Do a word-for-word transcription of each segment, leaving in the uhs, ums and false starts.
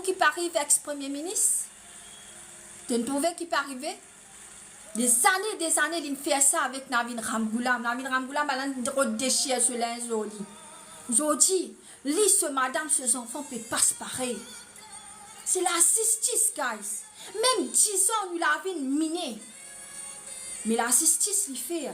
ki pe ariv ex-premie minis? To trouve ki pe arive? Dezane, dezane, linn fer sa avek Navin Ramgoolam. Navin Ramgoolam, bann la rod desir so linz lor li. Zordi, li, so madam, so zanfan pe pas parey. Se lazistis, guys. Mem dizan nou lavi inn mine. Me lazistis li fer.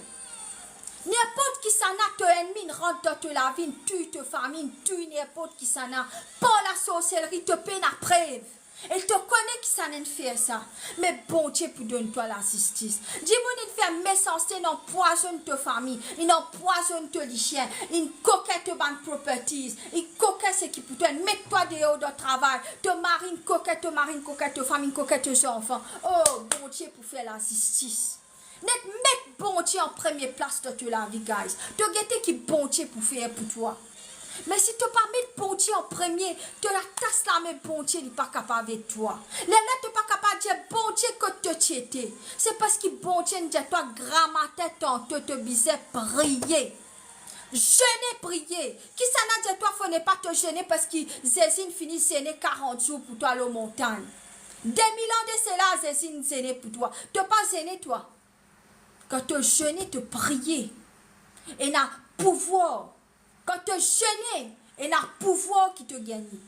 Ninport kisannla to ennmi inn rant dan to lavi, inn touy to fami, inn touy ninport kisannla. Par lasorselri, to pena prev. E to kone kisannla inn fer sa. Me Bondie pou donn twa lazistis. Dimoun inn fer mesanste, inn anpwazonn to fami, inn anpwazonn to lisien, inn kokin to bann properties, inn kokin seki pou twa, inn met twa deor dan travay, to mari inn kokin to mari, inn kokin to fami, inn kokin to zanfan. Oh, Bondie pou fer lazistis. Net met Bondie an premie plas dan to lavi, guys. To gete ki Bondie pou fer pou twa. Me si to pa met Bondie an premie, to atas lame Bondie, li pa kapav ed twa. Lerla to pa kapav dir Bondie kot to ti ete. Se parski Bondie inn dir twa gramatin tanto to bizin priye. Zene, priye. Kisannla dir twa fode pa to zene parski Zezi inn fini zene karant zour pou twa lor montagn? De mil an de sela, Zezi inn zene pou twa. To pa zene twa. Kan to zene, to priye, ena pouvwar. Kan to zene, ena pouvwar ki to gagne.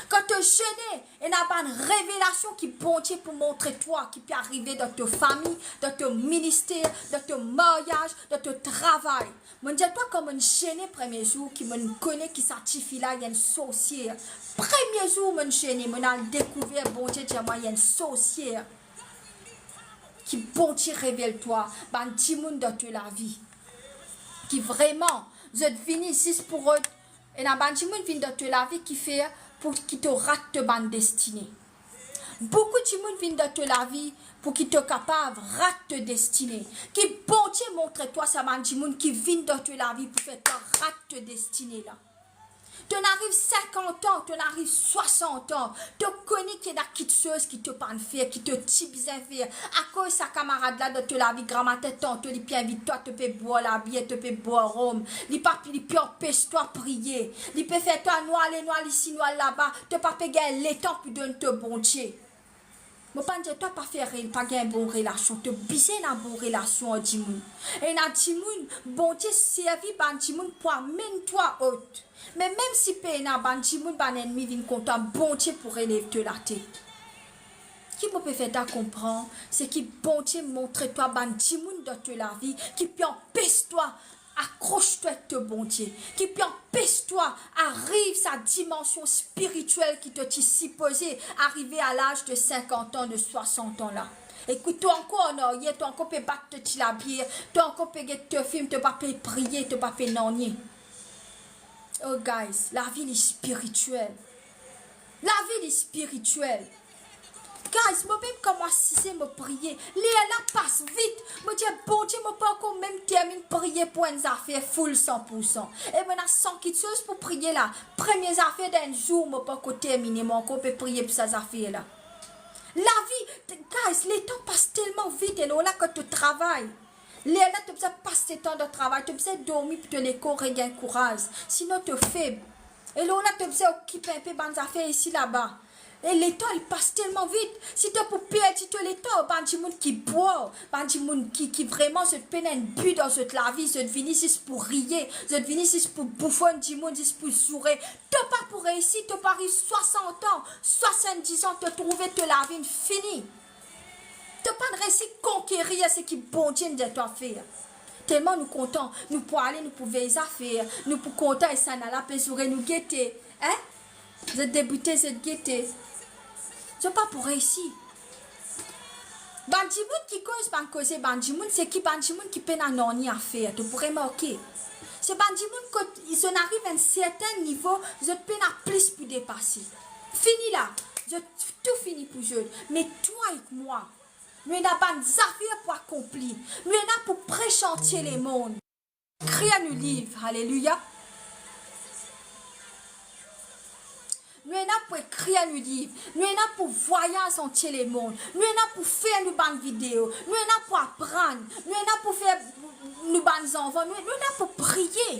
Kan to zene, ena bann revelasion ki Bondie pou montre twa, ki pe arive dan to fami, dan to minister, dan to maryaz, dan to travay. Mo'nn dir twa, kan mo'nn zene premie zour, ki mo'nn kone ki sa tifi la enn sorsier. Premie zour mo'nn zene, mo'nn al dekouver, Bondie dir mwa enn sorsier. Ki Bondie revel twa bann dimoun dan to lavi ki vreman zot vini zis pou rod. Ena bann dimoun vinn dan to lavi ki fer pou ki to rat to bann destine. Boukou dimoun vinn dan to lavi pou ki to kapav rat to destine. Ki Bondie montre twa sa bann dimoun ki vinn dan to lavi pou fer twa rat to destine la. To'nn ariv sinkant an, to'nn ariv swasant an, to kone ki ena kiksoz ki to pa'nn fer, ki to ti bizin fer. Akoz sa kamarad la dan to lavi, gramatin tanto li pe invit twa, to pe bwar labier, to pe bwar rom, li pa, li pe anpes twa priye, li pe fer twa nou al isi, nou al laba, to pa pe gagn letan pou donn to Bondie. Mo pa'nn dir twa pa fer re-, pa gagn bon relasion, to bizin ena bon relasion ar dimoun. Ena dimoun, Bondie servi bann dimoun pou amenn twa ot. Me mem si pena bann dimoun, bann ennmi vinn kont twa, Bondie pou relev to latet. Ki mo pe fer twa konpran, se ki Bondie montre twa bann dimoun dan to lavi ki pe anpes twa akros twa ek to Bondie, ki pe anpes twa ariv sa dimansion spiritiel ki to ti sipoze arive a laz de sinkant an, de swasant an la. Ekout, to ankor an aryer, to ankor pe bat to ti labier, to ankor pe get to fim, to pa pe priye, to pa pe nanye. Oh guys, lavi li spiritiel. Lavi li spiritiel. Guys, mo mem kan mo asize, mo priye, ler la pas vit. Mo dir, Bondie, mo pa ankor mem terminn priye pou enn zafer full san pou san. E mo ena san kiksoz pou priye la. Premie zafer dan enn zour, mo pa ankor termine, mo ankor pe priye pou sa zafer la. Lavi, guys, letan pas telman vit, e lor la kan to travay. Lerla to bizin pas letan dan travay, to bizin dormi pou to lekor regagn kouraz, sinon to feb. E lor la to bizin okip inpe bann zafer isi laba. E letan li pas telman vit, si to pou perdi to letan, bann dimoun ki bwar, bann dimoun ki, ki vreman zot pena enn bi dan zot lavi, zot vini zis pou riye, zot vini zis pou boufonn dimoun, zis pou zoure. To pa pou reisi, to pou ariv swasant an, swasanndis an, to trouve to lavi inn fini. To pa'nn reisi konkerir seki Bondie inn dir twa fer. Telman nou kontan, nou pou ale, nou pou vey zafer, nou pou kontan, e sannla pe zoure nou gete, hein? Zot deboute, zot gete. Zot pa pou reisi. Bann dimoun ki koz bann koze bann dimoun, seki bann dimoun ki pena nanye a fer, to pou remarke. Se bann dimoun kot zot inn ariv enn sertin nivo, zot pena plis pou depase. Fini la, zot tou fini pou zot. Me twa ek mwa, nou ena bann zafer pou akonpli. Nou ena pou pre santie lemond. Ekrir nou liv, aleluya. Nou ena pou ekrir nou liv. Nou ena pou vwayaz antie lemond. Nou ena pou fer nou bann video. Nou ena pou aprann. Nou ena pou fer nou bann zanfan. Nou, nou ena pou priye.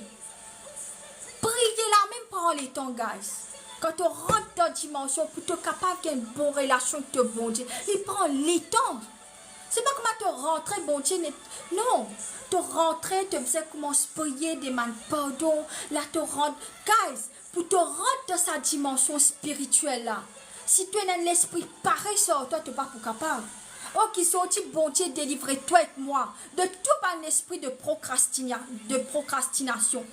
Priye la mem pran letan, guys. Kan to rant dan dimansion pou to kapav gagn bon relasion ek to Bondie, li pran letan. Se pa kouma to rantre, Bondie net, non. To rantre, to bizin koumans priye, demann pardon, la to rant. Guys, pou to rant dan sa dimansion spiritiel la, si to ena enn lespri pares ar twa, to pa pou kapav. Oke, sorti, Bondie delivre twa ek mwa de tou bann lespri de prokrastina-, de prokrastinasion,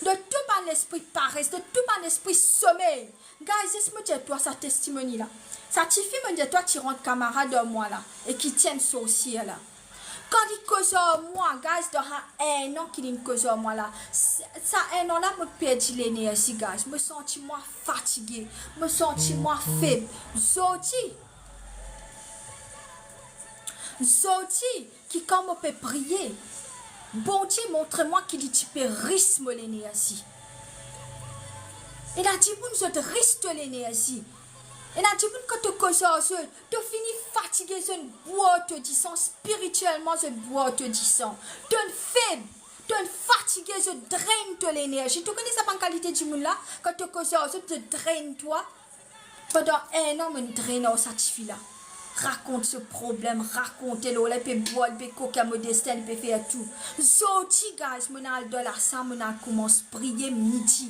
de tou bann lespri pares, de tou bann lespri somey. Guys, les mo dir twa sa testimoni la. Sa tifi, mo dir twa, ti rant kamarad ar mwa la, e ki ti enn sorsie la. Kan li koz ar mwa, guys, dan sa enn an ki linn koz ar mwa la, sa, sa enn an la, mo perdi lenerzi, guys. Mo santi mwa fatige, mo santi mwa feb. Zordi, zordi, ki kan mo pe priye, Bondie montre mwa ki li ti pe ris mo lenerzi. Ena dimoun zot ris to lenerzi. Ena dimoun kan to koz ar zot, to fini fatige, zot bwar to disan, spiritielman zot bwar to disan. To'nn feb, to'nn fatige, zot drenn to lenerzi. To kone sa bann kalite dimoun la, kan to koz ar zot, zot drenn twa. Pandan enn an, mo'nn drenn ar sa tifi la. Rakont so problem, rakonte lor la, li pe bwar, li pe kokin mo destin, li pe fer tou. Zordi, guys, mo'nn al dan lasal, mo'nn al koumans priye midi.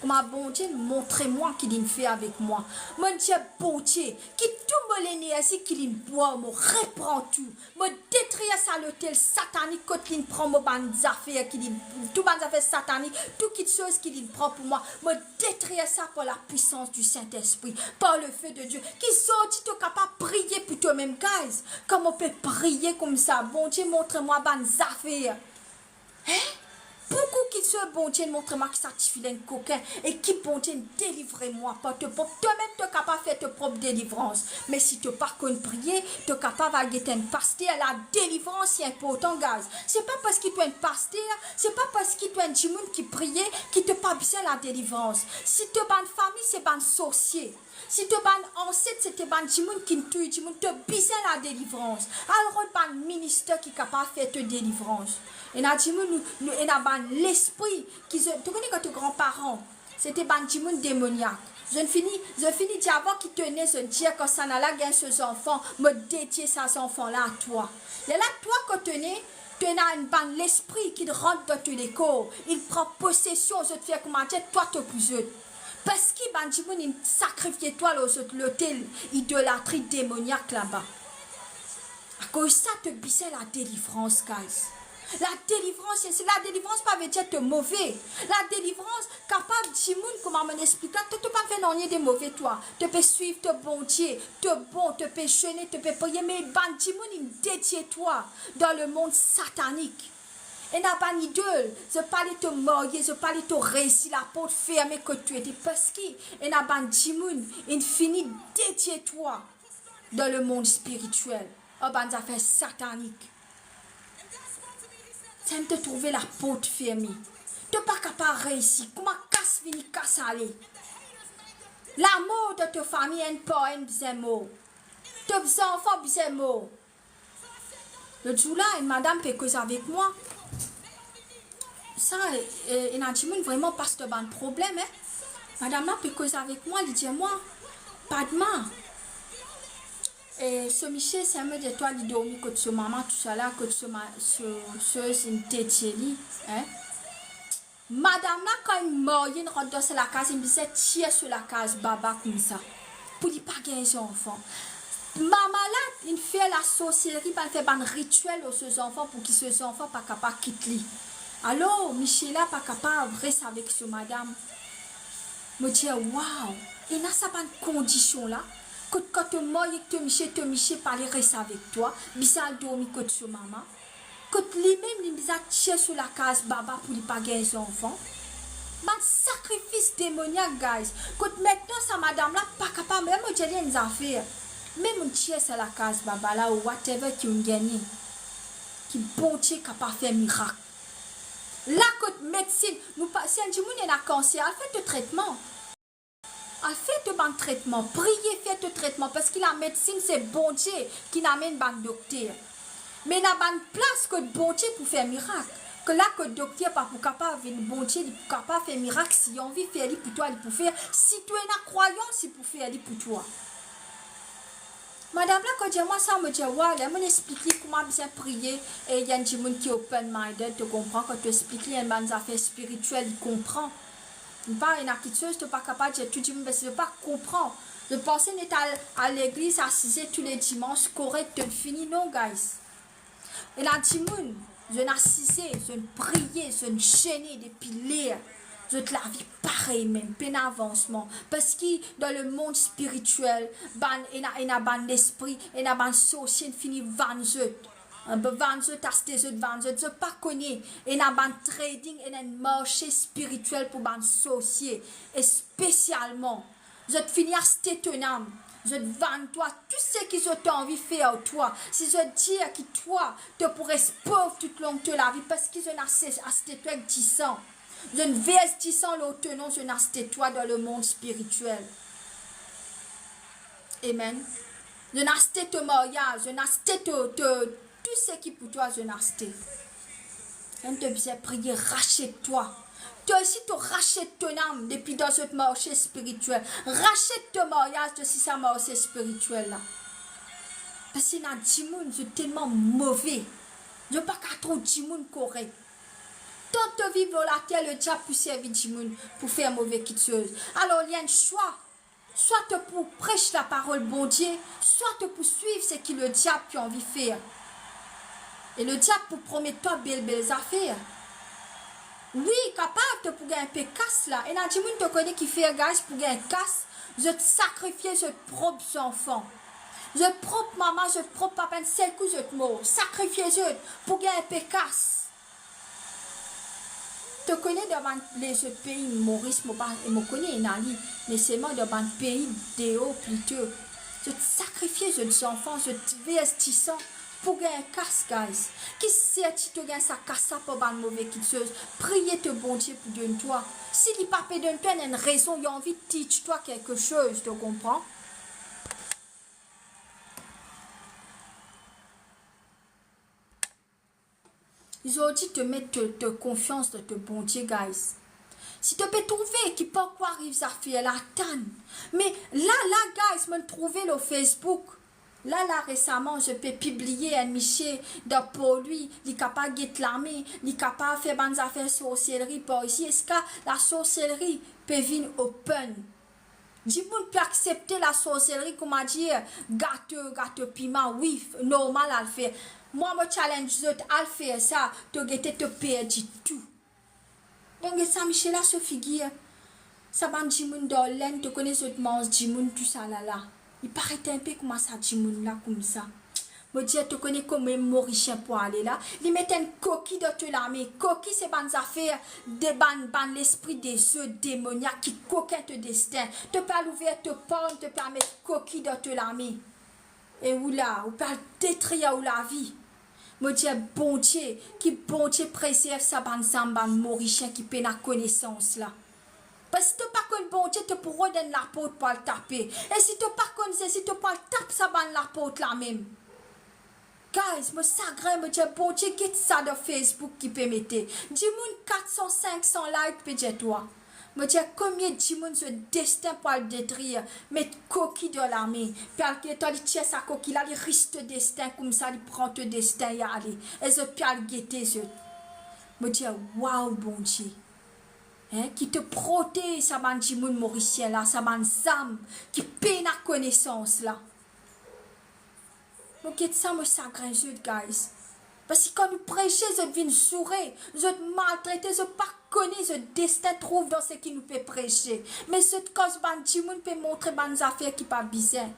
Kouma Bondie montre mwa ki linn fer avek mwa. Mo'nn dir Bondie, ki tou mo lenerzi ki linn bwar, mo repran tou. Mo detrir sa lotel satanik kot linn pran mo bann zafer ki linn, tou bann zafer satanik, tou kitsoz ki linn pran pou mwa. Mo detrir sa par la puissance du Saint-Esprit, par le feu de Dieu. Ki zordi to kapav priye pou tomem, guys. Kan mo pe priye koumsa, Bondie montre mwa bann zafer. Hein? Boukou ki so Bondie montre mwa ki sa tifi la enn kokin e ki Bondie delivre mwa par to prop. Tomem to kapav fer to prop delivrans. Me si to pa konn priye, to kapav al get enn paster. Ladelivrans, se inportan, guys. Se pa parski to enn paster, se pa parski to enn dimoun ki priye ki to pa bizin ladelivrans. Si to bann fami se bann sorsie, si to bann anset se te bann dimoun ki touy dimoun, to bizin ladelivrans. Al rod bann minister ki kapav fer to delivrans. Ena dimoun, nou, nou, ena bann lespri ki zot, to kone kan to granparan, se te bann dimoun demoniak. Zot fini, zot fini dir avan ki to ne, zot dir kan sannla gagn so zanfan, mo dedie sa zanfan la a twa. Lerla twa kan to ne, to ena enn bann lespri ki rant dan to lekor, li pran posesion, zot fer koumadir twa to pou zot. Parski bann dimoun inn sakrifie twa lor zot lotel idolatri demoniak laba. Akoz sa to bizin ladelivrans, guys. Ladelivrans, se, ladelivrans pa vedir to move. Ladelivrans kapav dimoun, kouma mo'nn explik la, to, to pa fer nanye de move twa. To pe swiv to Bondie, to bon, to pe zene, to pe priye, me bann dimoun inn dedie twa dan lemond satanik. Ena bann idol, zot pa le to marye, zot pa le to reisi, laport ferme kot to ete, parski ena bann dimoun inn fini dedie twa dan lemond spiritiel ar bann zafer satanik. Sa inn to trouve laport ferme. To pa kapav reisi, kouma kas vini, kas ale. Lamor dan to fami, enn par enn bizin mor. To zanfan bizin mor. Lot zour la, enn madam pe koz avek mwa. Sa, e, ena dimoun vreman pas dan bann problem, hein. Madam la pe koz avek mwa, li dir mwa, "Padma, e, so misie, sa mo dir twa, li dormi kot so mama, tousala, kot so ma-, so, so, inn dedie li, hein." Madam la, kan inn marye, inn rant dan sa lakaz, inn bizin tir so lakaz baba koumsa, pou li pa gagn zanfan. Mama la inn fer lasorseri, bann, fer bann ritiel lor so zanfan pou ki so zanfan pa kapav kit li. Alor, misie la pa kapav res avek so madam. Mo dir, "Waw, ena sa bann kondision la, kot kan to marye ek to misie, to misie pa le res avek twa, bizin al dormi kot so mama." Kot limem, li bizin tir so lakaz baba pou li pa gagn zanfan. Bann sakrifis demoniak, guys. Kot aster sa madam la pa kapav, mem mo dir li enn zafer. Mem ou tir sa lakaz baba la, ou whatever ki ou gagne, ki Bondie kapav fer mirak. La kot medsin, nou pa, si enn dimoun ena kanser, al fer to tretman. Al fer to bann tretman, priye, fer to tretman, parski lamedsin se Bondie ki amenn bann dokter. Me ena bann plas kot Bondie pou fer mirak. La kot dokter pa pou kapav vinn, Bondie li pou kapav fer mirak, si li anvi fer li pou twa, li pou fer. Si to ena krwayans, li pou fer li pou twa. Madam la, kan dir mwa sa, mo dir, wa, ler mo explik li kouma bizin priye, e li enn dimoun ki open-minded, to konpran, kan to explik li enn bann zafer spiritiel, li konpran. Li pa ena kiksoz to pa kapav dir tou dimoun, parski zot pa konpran. Zot panse net al, al legliz, asize tou le dimans, korek, to fini. Non, guys. Ena dimoun, zot asize, zot priye, zot zene depi ler, zot lavi parey mem, pena avansman. Parski dan lemond spiritiel, bann, ena, ena bann lespri, ena bann sorsie fini vann zot. Vann zot, aste zot, vann zot, zot pa kone. Ena bann trading, ena enn marse spiritiel pou bann sorsie, espesialman. Zot fini aste to nam, zot vann twa, tou seki zot anvi fer ar twa. Si zot dir ki twa, to pou res pov toutlong to lavi, parski zot ase-, aste twa ek disan. Zot vers disan lor to nom, zot aste twa dan lemond spiritiel. Amen. Zot aste to maryaz, zot aste to, to, tou seki pou twa, zot aste. Enn to bizin priye, rasiet twa. To osi to rasiet to nam depi dan zot marse spiritiel. Rasiet to maryaz de si sa marse spiritiel la. Parski ena dimoun, zot telman move. Zot pa kapav trouv dimoun korek. Tan to viv lor later, lediab pou servi dimoun pou fer move kiksoz. Alor, li enn swa. Swa to pou pres laparol Bondie, swa to pou swiv seki lediab pe anvi fer. E lediab pou promet twa bel, bel zafer. Wi, kapav to pou gagn inpe kas la. Ena dimoun to kone ki fer, guys, pou gagn kas, zot sakrifie zot prop zanfan. Zot prop mama, zot prop papa, enn sel kou zot mor. Sakrifie zot pou gagn inpe kas. To kone dan bann lezot pei, Moris, mo pa, mo kone ena li, me selman dan bann pei deor plito, zot sakrifie zot zanfan, zot vers disan pou gagn kas, guys. Ki serti to gagn sa kas la par bann move kiksoz? Priye to Bondie pou donn twa. Si li pa pe donn twa, ena enn rezon, li anvi teach twa kelke soz, to konpran? Zordi to met to, to konfians dan to Bondie, guys. Si to pe trouve ki pankor ariv zafer la, atann. Me la, la, guys, mo'nn trouve lor Facebook. La, la, resaman, zot pe pibliye enn misie dan Port Louis, li kapav get lame, li kapav fer bann zafer sorselri par isi, eski lasorselri pe vinn open? Dimoun pe aksepte lasorselri, kouma dir, gato, gato pima, wi, f-, normal al fer. Mwa, mo challenge zot, al fer sa, to gete to perdi tou. Donk, get sa misie la so figir. Sa bann dimoun dan Lenn, to kone zot manz dimoun, tousala la. Li paret inpe kouma sa dimoun la, koumsa. Mo dir, to kone kouma Morisien pou ale la? Li met enn koki dan to lame. Koki se bann zafer de bann, bann lespri dezo, demoniak ki kokin to destin. To pe al ouver to palm, to pe al met koki dan to lame. E ou la, ou pe al detrir ou lavi. Mo dir, Bondie, ki Bondie prezerv sa bann zam, bann Morisien ki pena konesans la. Parski si to pa konn Bondie, to pou rod enn laport pou al tape. E si to pa konn Zezi, to pou al tap sa bann laport la mem. Guys, mo sagrin, mo dir, Bondie, get sa dan Facebook ki pe mete. Dimoun kat san, sink san like pe dir twa. Mo dir, komie dimoun zot destin pou al detrir, met koki dan lame. Pe al gete, li tir sa koki la, li ris to destin, koumsa li pran to destin, li ale. E zot pe al gete zot. Mo dir, waw, Bondie. Hein, ki to protez sa bann dimoun Morisien la, sa bann zam ki pena konesans la. Mo get sa, mo sagrin zot, guys. Parski kan nou prese, zot vinn zoure, zot maltrete, zot pa kone zot destin trouv dan seki nou pe prese. Me zot koz bann dimoun pe montre bann zafer ki pa bizin.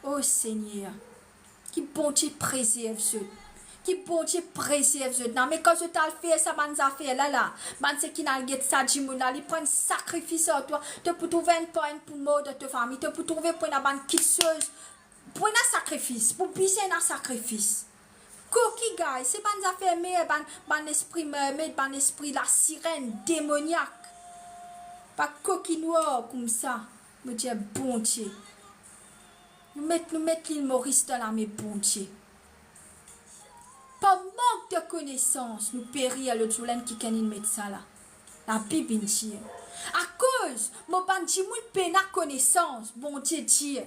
O Segner. Ki Bondie prezerv zot. Ki Bondie prezerv zot. Non, me kan zot al fer sa bann zafer la la, bann seki inn al get sa dimoun la, li pran sakrifis ar twa, to pou trouve enn parn pou mor dan to fami, to pou trouve pou ena bann kiksoz, pou ena sakrifis, pou bizin ena sakrifis. Koki, guys, se bann zafer mer, bann, bann lespri mermaid, bann lespri lasirenn, demoniak. Pa koki nwar koumsa. Mo dir, Bondie. Nou met, nou met Lil Moris dan lame Bondie. Par mank de konesans nou perir. Lot zour la enn kikenn inn met sa la. Labib inn dir, akoz mo bann dimoun pena konesans, Bondie dir,